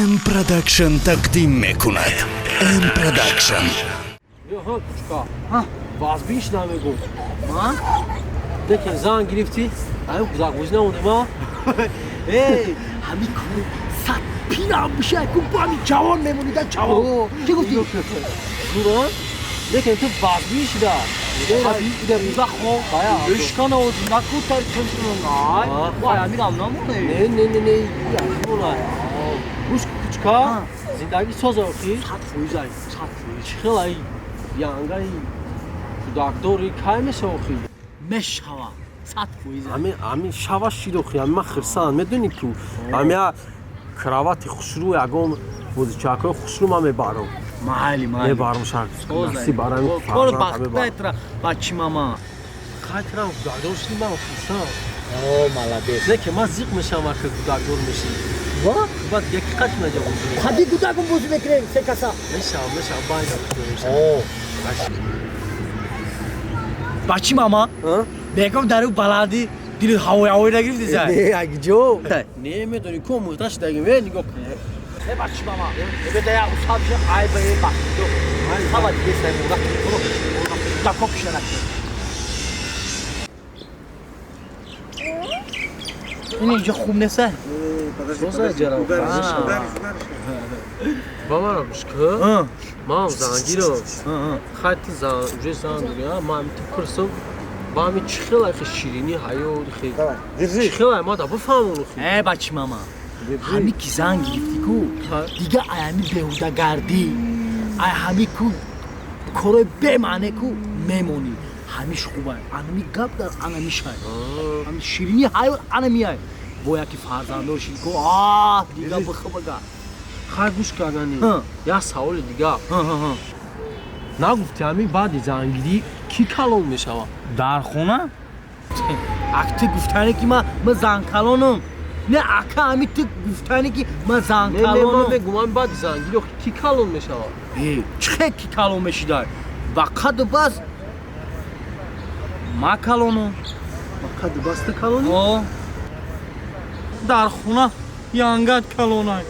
М Продакшн тақдим мекунад. М Продакшн. Вазбиш намегум. Ман? Лекин зан гирифтӣ, аю гузаргузӣ намонем, а? Эй, ҳами ку сад пирам биша, ку бо ҳами ҷавон мемонида, ҷавон. Чӣ гуфтӣ? Зурон? Лекин ту вазбин шуда. Не, не, не, не, яхмона. Гӯш, кучка, зиндагӣ соза охи? 100% ай, 100%. Чӣ хел ай янгаи кӯдакдори кай меша охи? Мешава, 100%. Ҳамин ҳамин шава шид охи, ҳамин ман хирсанд, медонӣ ку? Ҳамин я кровати хушрӯ, ягон бозичакҳои хушрӯ ман мебарам. Майли, майли. Мебарам шар. Насиб барам. Кор бахтайтра, бачи мама. Хайтрам кӯдакдор шуди, ман хирсанд. О, молодец. Не ки ман зиқ мешавам, вақте кӯдакдор мешӣ. Ва? Баъд яки қат наҷа бозӣ. Хади гудакум бозӣ мекунем, се каса. Мешавам, мешавам, байда мешавам. О. Бачи мама? Бегом дару баландӣ дили ҳавои ҳавои нагирифти зай? Не, акҷо. Не, медонӣ ку омӯхта шудагим, э, нигоҳ кун. Э, бачи мама. Э, беда я усаб ша ай ба э бахти. Сава диге сай мурда. Дако пиша накун. Ин инҷо хуб нест? Ба мара гӯш кун. Ман зангирам. Хай ту зан, уже зан дорӣ, а? Ман ту пурсам, ба ҳами чӣ хел ай ширини ҳаёт хе. Чӣ хел ай мада бифаҳмон хе. Э, бачи мама. Ҳами ки зан гирифтӣ ку, дига ай ҳами беҳудагардӣ, ай ҳами ку корои бемаъне ку мемонӣ. Ҳамиш хубай. Анами гап дар анами шай. Ҳами ширини ҳаёт анами ай. Бо яки фарзанддор шидӣ ку, а дига бихубага. Хай гӯш кардани. Як саволи дига. Нагуфти ҳамин баъди зангирӣ кӣ калон мешавад? Дар хона? Ак ту гуфтане ки ман занкалонам. Не, ака, ҳами ту гуфтане ки ман занкалонам. Не, ман мегум ҳамин баъди зангирӣ охи кӣ калон мешавад? Э, чӣ хел кӣ калон мешидай? Ба қаду бас ма калонам. Ба қаду бас ту калонӣ? О. Дар хона янгат калонай.